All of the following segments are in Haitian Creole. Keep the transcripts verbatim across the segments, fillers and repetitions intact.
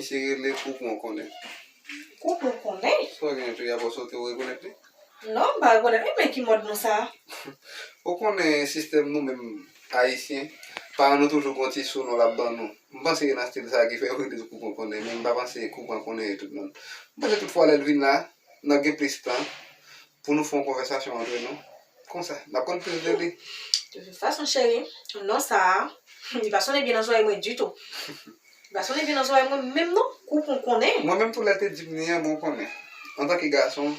Misye rele Koupon Konnen. Koupon Konnen? Sa w gen tou, y ap soti, ou rekonèt li? Non, m pa rekonèt li, men ki mòd non sa a? Ou konnen sistèm nou menm Ayisyen, paran nou toujou gon ti sonon l ap ban nou. M panse se nan stil sa a ki fè yo rele l Koupon Konnen, men m pa panse Koupon Konnen e tout non. M panse tout fwa lè l vin la, n ap gen plis tan pou nou fè yon konvèsasyon antre nou. Konsa, n ap konn plis de li. De tout fason, cheri, non sa a, li pa sonnen byen nan zòrèy mwen ditou. Li pa sonnen byen nan zòrèy mwen menm non, Koupon Konnen. Mwen menm tou lè l te di m li an, bon, ou konnen. Antanke gason,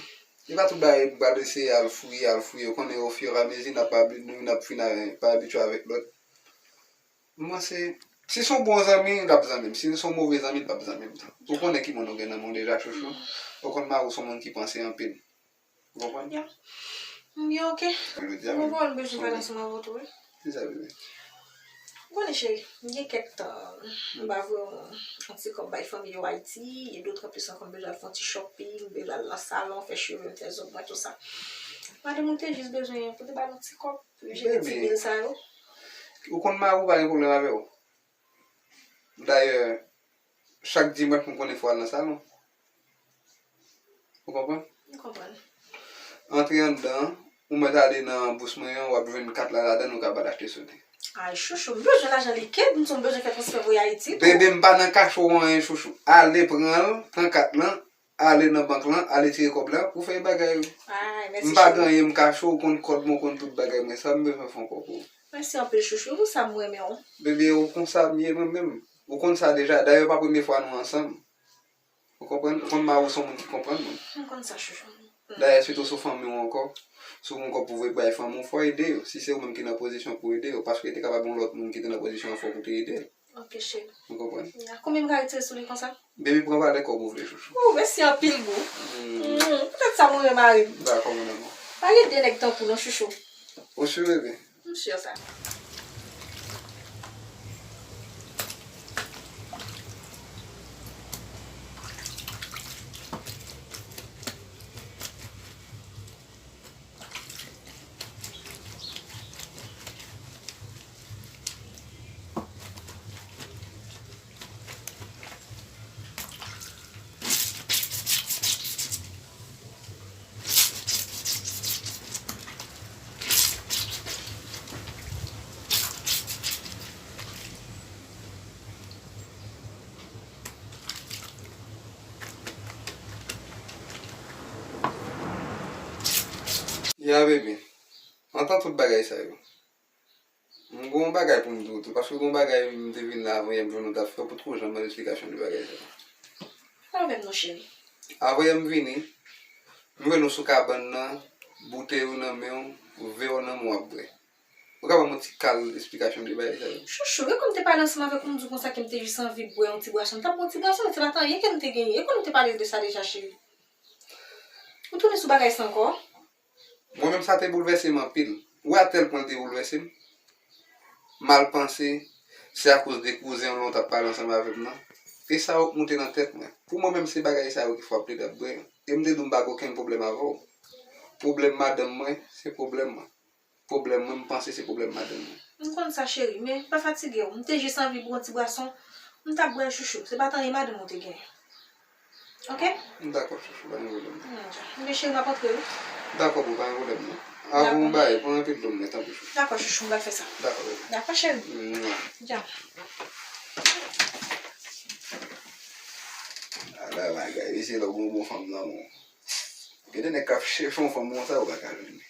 li pa tout bagay m pral eseye al fouye, al fouye. Ou konnen ofiramezi n ap abi-, nou, n ap fin a-, pa abitye avèk lòt. M panse, si se yon bon zanmi, l ap zanmi m. Si se yon move zanmi, l p ap zanmi m tou. Ou konnen ki moun ou gen nan men w deja, chouchou. Ou konn mari w se yon moun ki panse anpil. Ou konprann? Ya. M byen, oke. Jodi a, m gen yon pawòl m bezwen pale ansanm avè w tou, wi. Kisa, bebe? Ou konnen, cheri, m gen kèk tan, m ba voye yon, yon ti kòb bay fanmi yo Ayiti, e dotran plis ankò, m bezwen al fè yon ti shopping, m bezwen al nan salon, fè cheve m, fè zong mwen, tou sa. Madanm ou te jis bezwen pou te ba l yon ti kòb, pou l jere ti bil sa yo. Ou konn mari w pa gen pwoblèm avè w. Dayè, chak dimanch m konnen fò al nan salon. Ou konprann? M konprann. Antre anndan, ou mèt ale nan bous mwen an, w ap jwenn kat la ladan l, ou kapab al achte sode. Ay, chouchou, m bezwen lajan likid, m di w m bezwen fè transfè voye Ayiti tou. Bebe, m pa nan kache w anyen, chouchou. Ale pran l, pran kat lan, ale nan bank lan, ale tire kòb la, pou fè bagay yo. Ay, mèsi cheri. M pa gen anyen m kache w, ou konn kòd mwen, ou konn tout bagay mwen. Sa m bezwen fè ankò pou ou? Mèsi anpil, chouchou. Ou konn sa m renmen w. Bebe, ou konn sa m ye mwen menm. Ou konn sa deja. Dayè, pa premye fwa nou ansanm. Ou konprann? Ou konn mari w se yon moun ki konprann moun. M konn sa, chouchou. Dayè, sitou sou fanmi w ankò. Si w gen yon kòb pou voye bay fanmi w, fò w ede yo. Si se ou menm ki nan pozisyon pou ede yo. Paske te kapab yon lòt moun ki te nan pozisyon an, fòk ou te ede l. Ok, cheri. Ou konprann? Ya, konbyen m ka retire sou li konsa? Baby, pran valè kòb ou vle, chouchou. Ooh, mèsi anpil, boo. Mm, poutèt sa mwen renmen mari m. Dakò, mon amour. Pa gen de nèg tankou w non, chouchou. Ou si, baby? M si sa. Ya, baby. Antan tout bagay sa yo, m gen yon bagay pou m di w tou, paske gen yon bagay m te vin la avan yè m jwenn ou t ap fè, ou potko janm ban m esplikasyon de bagay sa yo. Pa pwoblèm non, cheri. Avan yè m vini, m jwenn ou sou kabann nan, boutèy ou nan men w, vè w nan men w ap bwè. Ou ka ban m yon ti kal esplikasyon de bagay sa yo? Chouchou, e kòm m te pale ansanm avèk ou, m di w konsa ke m te jis anvi bwè yon ti bwason. M t ap bwè yon ti bwason, men se pa t anyen ke m te genyen. E kòm nou te pale de sa deja, cheri? Ou tounen sou bagay sa ankò? Mwen menm sa te boulvèse m anpil. Ou wè atèl pwen l te boulvèse m? M al panse, se akoz de kouzen w lan w t ap pale ansanm avè m nan. E sa yo k moute nan tèt mwen. Pou mwen menm se bagay sa yo ki fè w ap plede ap bwè. E m te di w m pa gen okenn pwoblèm avè w. Pwoblèm madanm mwen, se pwoblèm mwen. Pwoblèm mwen, m panse se pwoblèm madanm mwen. M konn sa, cheri, men pa fatige w. M te jis anvi bwè yon ti bwason. M t ap bwè l, chouchou. Se pa t anyen madanm ou te genyen. Ok? M dakò, chouchou, pa gen pwoblèm. Hmm, men cheri, m ap antre, wi. Dakò, boo, pa gen pwoblèm, non. Avan w bay, pran anpil dlo m, men, tanpri, chouchou. Dakò, chouchou, m pral fè sa. Dakò, bebe. Dakò, cheri. Mwa. Dja. Ala bagay, mesye, lè w gen yon bon fanm nan men w. Gen de nèg k ap chèche yon fanm konsa, yo pa ka jwenn li.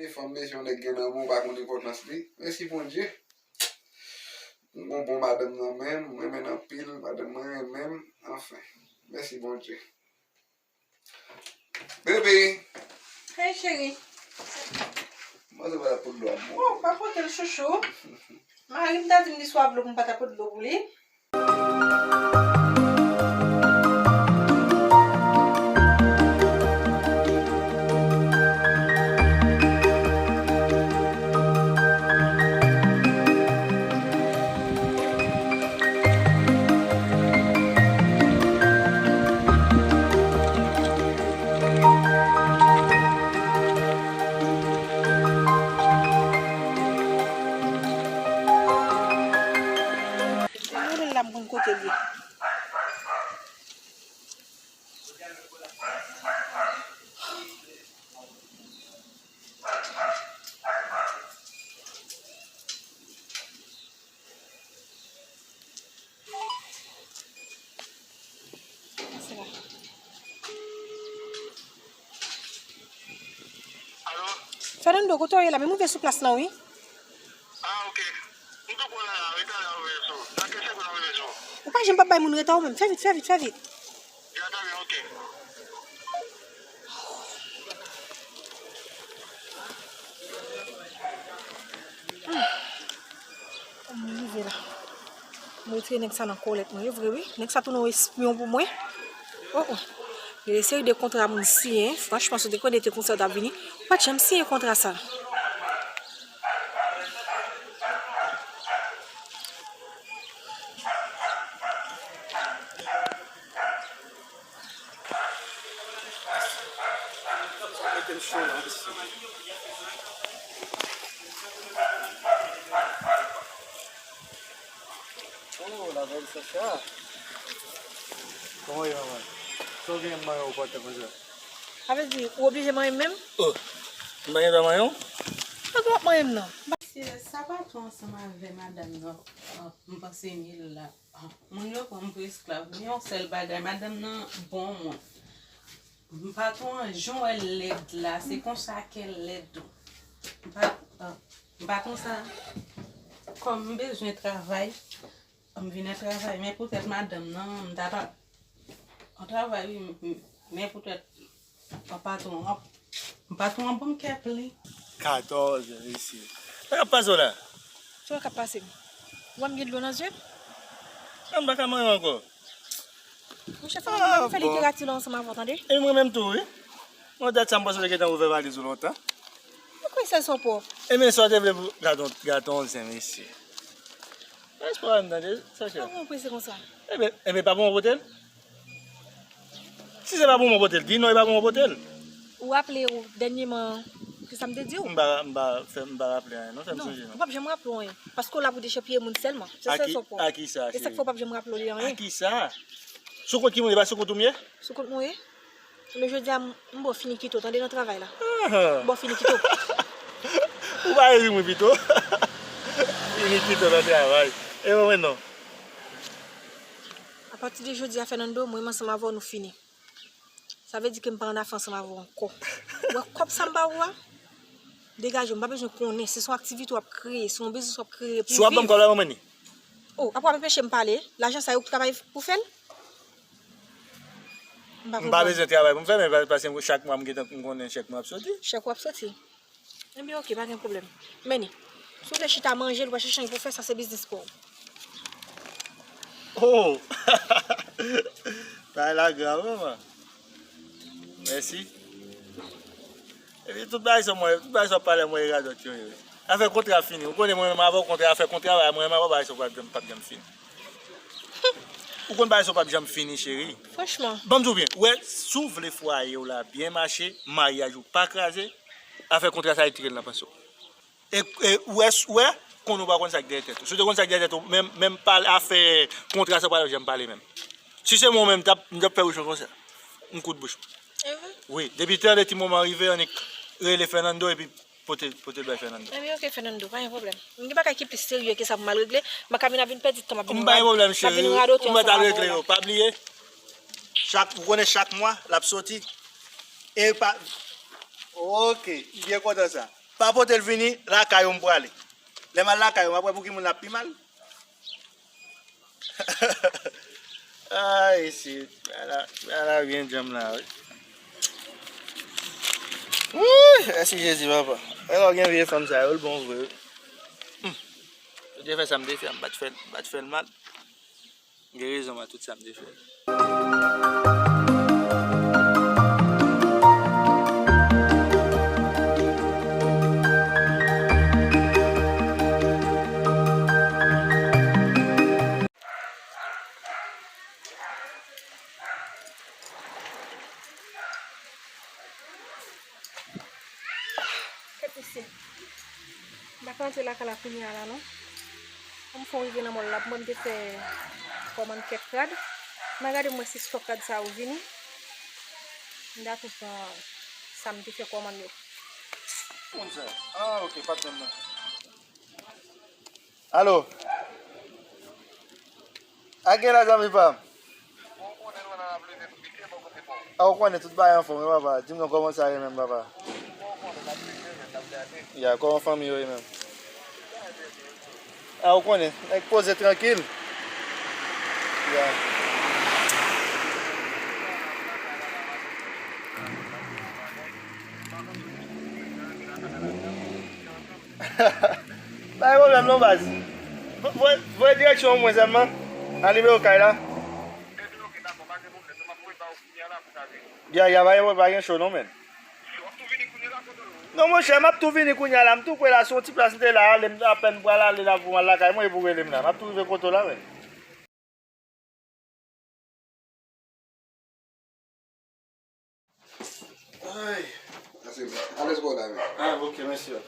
Fanm bezwen yon nèg gen lanmou, ou pa konn enpòtans li. Mèsi Bondye. M gon bon madanm nan menm, m renmen l anpil, madanm mwen renmen m, anfen. Mèsi Bondye. Bebe! Hey cheri. Mwen se pa pou dlo a. Oh, pa pote l chouchou. Mari m ta di m li swaf dlo pou m pa ta pote dlo pou li. Mwen la m konn kote l ye. Fernando, kote w ye la? Men m rive sou plas lan, wi. Ah, ok. M tou pran la, la, wi, talè ou rive sou. Nan kèk segonn ou rive sou. Ou pa janm p ap bay moun reta ou menm. Fè vit, fè vit, fè vit. Ya, talè, ok. Mwen rive la. Mwen retire nèg sa nan kòlèt mwen. E vre, wi. Nèg sa tounen yon espyon pou mwen. Oh, oh. Gen de seri de kontra moun siyen. Franchman, si w te konnen te konsa w t ap vini, ou pa t janm siyen kontra sa. Mete m cho la, mesye. Oh, la belle Sacha. Kòman w ye, manman? Sa w gen manyen w kontan konsa? Sa vle di, ou oblije manyen m menm? Oh, m pa gen dwa manyen w? Sa w ap manyen m nan? Mesye, sa patwon ansanm avè madanm nan, ah, m panse Emil la. Moun yo pran m pou esklav. Men yon sèl bagay, madanm nan bon moun. M pa tro jan w wè l lèd la, se konsa ke l lèd tou. M pa, ah, m pa konsa. Kòm m bezwen travay, m vin nan travay. Men poutèt madanm nan, m ta pa, an travay, wi, m, m, men poutèt An patwon an, patwon an ban m kè plen. Katòz, mesye. Sa k ap pase w la? Sa k ap pase m? Ou wè m gen dlo nan zye m? Non, m pa ka manyen w ankò. Monchè, fò m fè literati la ansanm avè w, tande? E mwen menm tou, wi. Mwen, dat sa, m panse w te gentan ouvè valiz ou lontan. Mwen kwè sèl sa w pwòp. Ebyen, sa w te vle pou, gad on, gad on zen, mesye. Respè m, tande, Sacha. Sa w prese konsa? Ebyen, ebyen, pa pou mwen pote l? Si se pa pou mwen pote l, di non, e pa pou mwen pote l. Ou raple w dènyèman, ki sa m te di w? M pa, m pa, fè, m pa raple anyen, non, fè m sonje, non. Ou p ap janm raple w anyen. Paske w la pou dechepiye moun sèlman. Se sèl sa w pran. A kisa, cheri? E sa k fè w p ap janm raple w de anyen. A kisa? Sou kont ki moun, e pa sou kont ou m ye? Sou kont mwen ye? Men jodi a, m, m ba w finikito, tande, nan travay la. M ba w finikito. Ou pa ri mwen pito. Finikito nan travay. E mwen, mwen non. Apati de jodi a, Fernando, mwen menm ansanm avè w, nou fini. Sa vle di ke m pa annafè ansanm avè w ankò. Ou wè kòb sa m ba ou a? Degaje w, m pa bezwen konnen. Se yon aktivite w ap kreye, se yon biznis w ap kreye pou w viv. Si w ap ban m kòb la, mwen ni. Oh, apre w ap anpeche m pale. Lajan sa yo ou travay pou fè l? M pa konprann. M pa bezwen travay pou m fè, men pa, paske chak mwa m gentan, m konnen chèk mwen ap soti. Chèk ou ap soti? Ebyen, oke, pa gen pwoblèm. Men ni, si w vle chita manje l, w pa chèche anyen pou w fè, sa se biznis pa w. Oh! Bagay la grav, manman. Mèsi. Epi tout bagay sa mwen, tout bagay sa w ap pale mwen e radòt yo ye. Afè kontra fini. Ou konnen mwen menm avè w kontra, afè kontra, mwen menm avè w bagay sa w p ap janm, p ap janm fini. Ou konn bagay sa w p ap janm fini, cheri. Franchman. Ban m di w byen, ou wè, si w vle fwaye w la byen mache, maryaj ou pa kraze, afè kontra sa retire l nan panse w. E, e ou wè, ou wè, konnen w pa konn sa k dèyè tèt ou. Si w te konn sa k dèyè tèt ou, menm, menm pale afè kontra sa w pa t ap janm pale menm. Si se mwen menm, m t ap, m t ap fè wouchon konsa. M koud bouch mwen. E vre? Wi, depi tande ti moman rive, annik rele Fernando epi pote, pote l bay Fernando. Ebyen, oke, Fernando, pa gen pwoblèm. M gen bagay ki plis serye ke sa pou m al regle. M pa ka vin ap vin pèdi tan, m ap vin radote ansanm avè w la. M pa gen pwoblèm, cheri. Ou mèt al regle yo. Pa bliye, chak, ou konnen chak mwa, l ap soti. E pa, oke, m byen kontan sa. Pa pote l vini, lakay ou m prale. Lè m al lakay ou, m ap wè pou ki moun l ap pi mal. Ay, shit. Ala, ala byen djanm la, wi. Wouy, mèsi Jezi, papa. Wè lè w gen vye fanm sa yo, l bon vre, wi. Hmm. Ou te fè sa m te fè, m pa t fè, m pa t fè l mal. Gen rezon mwen tout sa m te fè. Kèt mesye. M pa ka antre lakay la kounye a la non. An m fè w rive nan mòl la pou mwen, m te fè kòmann kèk rad. M a gade m wè si stòk rad sa yo vini. M ta tou pran sa m te fè kòmann yo. Konn sa. Ah, ok, patnè m nan. Alo. A gen la zanmi pa m? A ou konnen tout bagay anfòm wi papa. Di m non kòman sa ye menm papa? Ya, kòman fanmi yo ye menm? A ou konnen, nèg poze trankil. Ya. Pa gen pwoblèm non baz. Voye, voye direksyon an mwen sèlman. A nimewo kay la. Ya, ya, pa gen, pa gen cho non, men. Non, monchè, m ap tou vini kounye a la. M tou kwè la, se yon ti plas m te la, ale, m apèn pral ale la pou m al lakay mwen, epi w rele m la. M ap tou rive kote w la, men. Ay. Mèsi, men. Alèz bò la, men. Ah, ok, mèsi.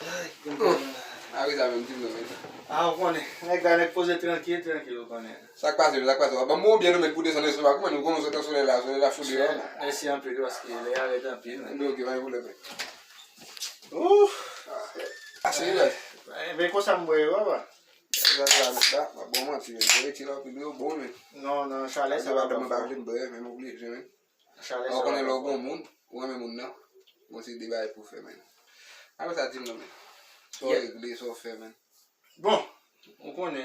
Ay, oh, a wi, sa menm, di m non, men. Ah, ou konnen. Nèg la, nèg poze trankil, trankil, ou konnen. Sa k pase, men, sa k pase? W ap ban m bon oubyen non, men, pou desann estomak ou, men, nou konnen w sot nan solèy la, solèy la cho deyò, men. Mèsi anpil, paske lè a rèd anpil, men. Ebyen, ok, pa gen pwoblèm, men. Ouf! Ase, men. Ebyen, konsa m bwè yo, papa. Sa la, la, m ap bon manti, men. Mwen retire anpil yo bon, men. Non, non, chalè sa pa bon. Mwen pa vle m bwè, men m oblije, men. Chalè sa pa bon. Ou konnen lè w gon moun, ou renmen moun nan. Bon, se de bagay pou fè, men. Apre sa, di m non, men. Sa w regle, sa w fè, men. Bon, ou konnen,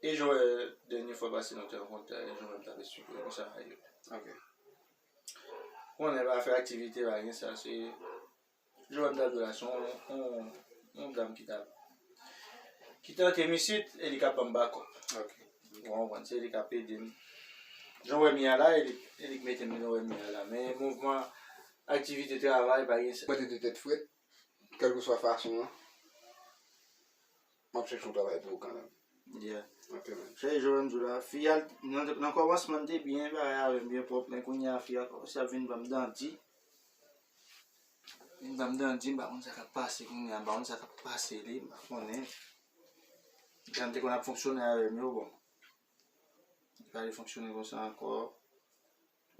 e jan w wè dènye fwa pase nou te rankontre, e jan w wè m t ap esplike w konsa, ayo. Ok. Ou konnen, pa fè aktivite, pa gen sa, se Jowèl m t ap di w la, se yon, yon, yon dam ki t ap, ki t antre m isit, e li k ap ban m bakòp. Ok. Ou konprann, se li k ap ede m. Jan w wè m ye a la, e li, e li k mete m jan w wè m ye a la. Men mouvman, aktivite, travay, pa gen sa. Mwen te di tèt frèt, kèlkeswa fason an, m ap chèche yon travay pou ou kanmenm. Yeah. Ok, man. Chèche jan w wè m di w la, fi a, nan, nan kòmansman, l te byen, bagay avè m byen pwòp, men kounye a, fi a kòmanse ap vin ban m dandi. Vin ban m dandi, m pa konn sa k ap pase kounye a, m pa konn sa k ap pase li, m pa konnen. Jan m te konn ap fonksyone avè m yo, bon. Li pa vle fonksyone konsa ankò.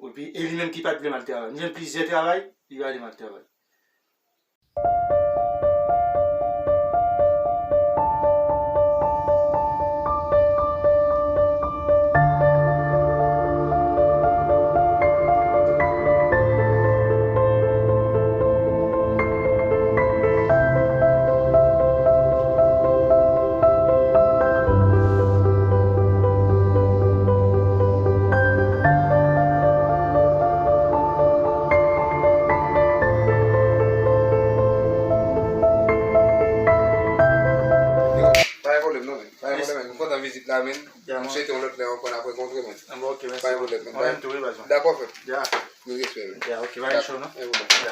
Epi, e li menm ki pa t vle m al travay. M jwenn plizyè travay, li pa vle m al travay. Pa gen pwoblèm non, men. Pa gen pwoblèm, men. M kontan vizit la, men. M swete yon lòt lè ankò n ap rankontre, men. Ah, bon, ok, mèsi. Pa gen pwoblèm, men. Mwen menm tou, wi, baz mwen. Dakò, frè m. Ya. Nou respè, men. Ya, ok, pa gen cho, non? Pa gen pwoblèm. Ya.